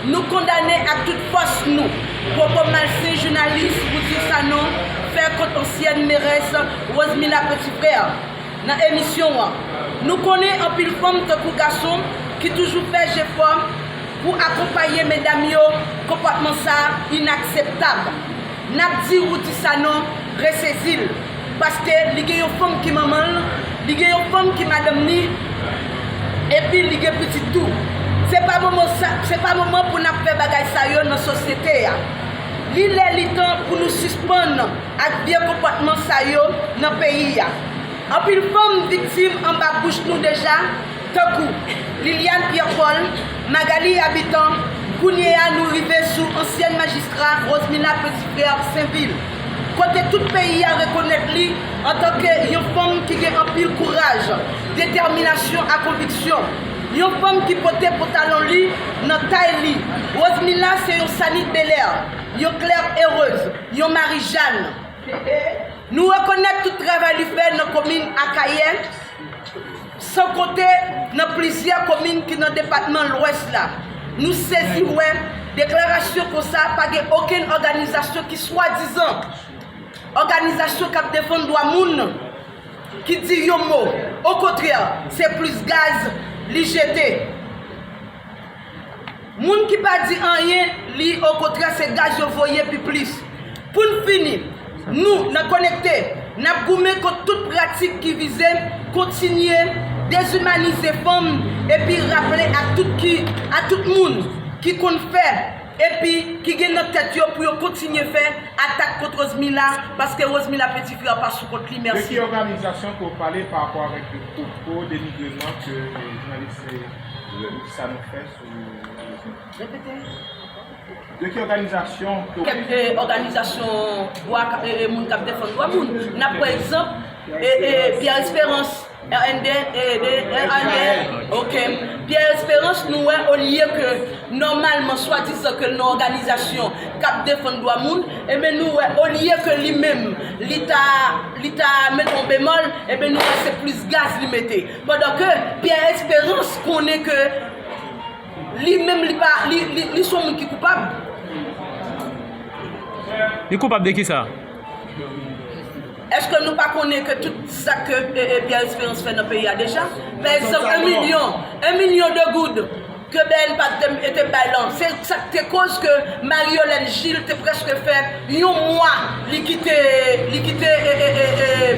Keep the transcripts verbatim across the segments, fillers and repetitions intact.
Nou kondane ak tout fòs nou pwopo malsen jounalis Roudy Sanon fè kont ansyèn merès Rosemila Petit Frère nan emisyon an. Nou konnen anpil fanm tankou gason ki toujou fè jefò pou akonpaye medam yo, konpòtman sa a inakseptab. N ap di Roudy Sanon resezi l, paske li gen yon fanm ki manman l, li gen yon fanm ki madanm li, epi li gen pitit tou. Se pa moman sa, se pa moman pou n ap fè bagay sa yo nan sosyete a. Li lè li tan pou nou sispann ak vye konpòtman sa yo nan peyi a. Anpil fanm viktim anba bouch nou deja, tankou Liliane Pierre Paul, Magalie Habitant, kounye a nou rive sou ansyèn majistra Rosemila Petit Frère Sainvil, kote tout peyi a rekonèt li antanke yon fanm ki gen anpil kouraj, detèminasyon ak konviksyon, yon fanm ki pote pantalon li nan tay li. Rosemila se yon Sanit Belair, yon Claire Heureuse, yon Marie Jeanne. Nou rekonèt tout travay li fè nan komin Akayè, san konte nan plizyè komin ki nan depatman Lwès la. Nou sezi wè deklarasyon konsa pa gen okenn òganizasyon ki swadizan òganizasyon k ap defann dwa moun ki di yon mo. Okontrè, se plis gaz li jete. Moun ki pa di anyen, li okontrè se gaz yo voye pi plis. Pou n fini, nou, nan Konekte, n ap goumen kont tout pratik ki vize kontinye dezimanize fanm epi raple a tout ki, a tout moun ki konn fè epi ki gen nan tèt yo pou yo kontinye fè atak kont Rosemila, paske Rosemila Petit Frère pa sou kont li. Mèsi. De ki òganizasyon ke w pale pa rapò avèk pwopo denigreman ke, eh, jounalis, eh, Roudy Sanon fè sou Rosemila? Repete. De ki òganizasyon ke w... Kèk, eh, òganizasyon dwa, eh, eh, moun k ap defann dwa moun. N ap pran egzanp, eh, eh, Pierre Espérance, R N D, eh, de, R N D, ok. Pierre Espérance, nou wè, olye ke nòmalman, swadizan ke l nan òganizasyon k ap defann dwa moun, ebyen nou wè, olye ke li menm, li ta, li ta mete yon bemòl, ebyen nou wè se plis gaz li mete. Pandan ke Pierre Espérance konnen ke li menm li pa, li, li, li se yon moun ki koupab. Li koupab de kisa? Èske nou pa konnen ke tout sa ke, e, e, Pierre Espérance fè nan peyi a deja? Pa egzanp, en milyon, en milyon de goud ke B N P A te, te bay lan, se sa k te koz ke Marie Yolène Gilles te prèske fè yon mwa li kite, li kite, e, e, e, e,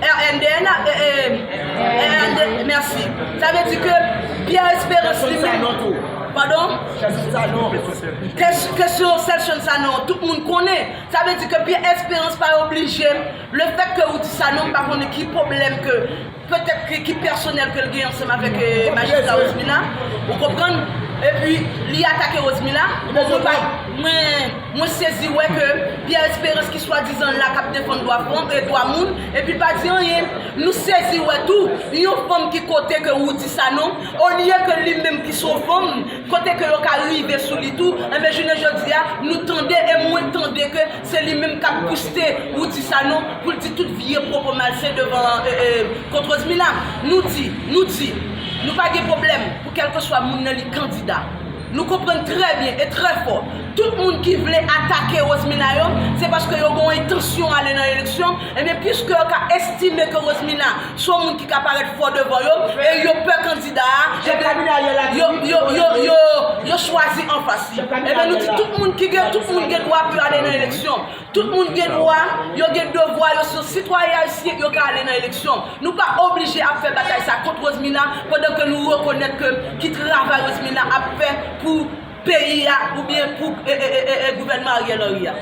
R N D N A, e, e, R N D, mèsi. Sa vle di ke Pierre Espérance li menm, padon? Kes-, kesyon Selson Sanon, tout moun konnen. Sa vle di ke Pierre Espérance pa oblije, lefèt ke Roudy Sanon, m pa konnen ki pwoblèm ke, petèt ke ki pèsonèl ke l gen ansanm avèk, eh, majistra Rosemila, ou konprann? Epi, li atake Rosemila. Bon, mwen pa, mwen, mwen sezi wè ke Pierre Espérance ki swadizan la k ap defann dwa fanm e dwa moun, epi l pa di anyen. Nou sezi wè tou, yon fanm ki kote ke Roudy Sanon, olye ke li menm ki se yon fanm, kote ke yo ka rive sou li tou, enben, jounen jodi a, nou tande, e mwen tande ke se li menm k ap bouste Roudy Sanon pou l di tout vye pwopo malsen devan, e, e, kont Rosemila. Nou di, nou di, nou pa gen pwoblèm pou kèlkeswa moun nan li kandida. Nou konprann trè byen e trè fò. Tout moun ki vle atake Rosemila yo, se paske yo gen yon entansyon ale nan eleksyon. Ebyen, piske yo ka estime ke Rosemila se yon moun ki ka parèt fò devan yo, e yo pè kandida a, ebyen, yo, yo, yo, yo, yo chwazi anfas li. Ebyen, nou di tout moun ki gen, tout moun gen dwa pou yo ale nan eleksyon. Tout moun gen dwa, yo gen devwa, yo se sitwayen ayisyen, yo ka ale nan eleksyon. Nou pa oblije ap fè batay sa kont Rosemila, pandan ke nou rekonèt ke ki travay Rosemila ap fè pou peyi a, oubyen pou, e, e, e, e, e, gouvènman Ariel Henry a.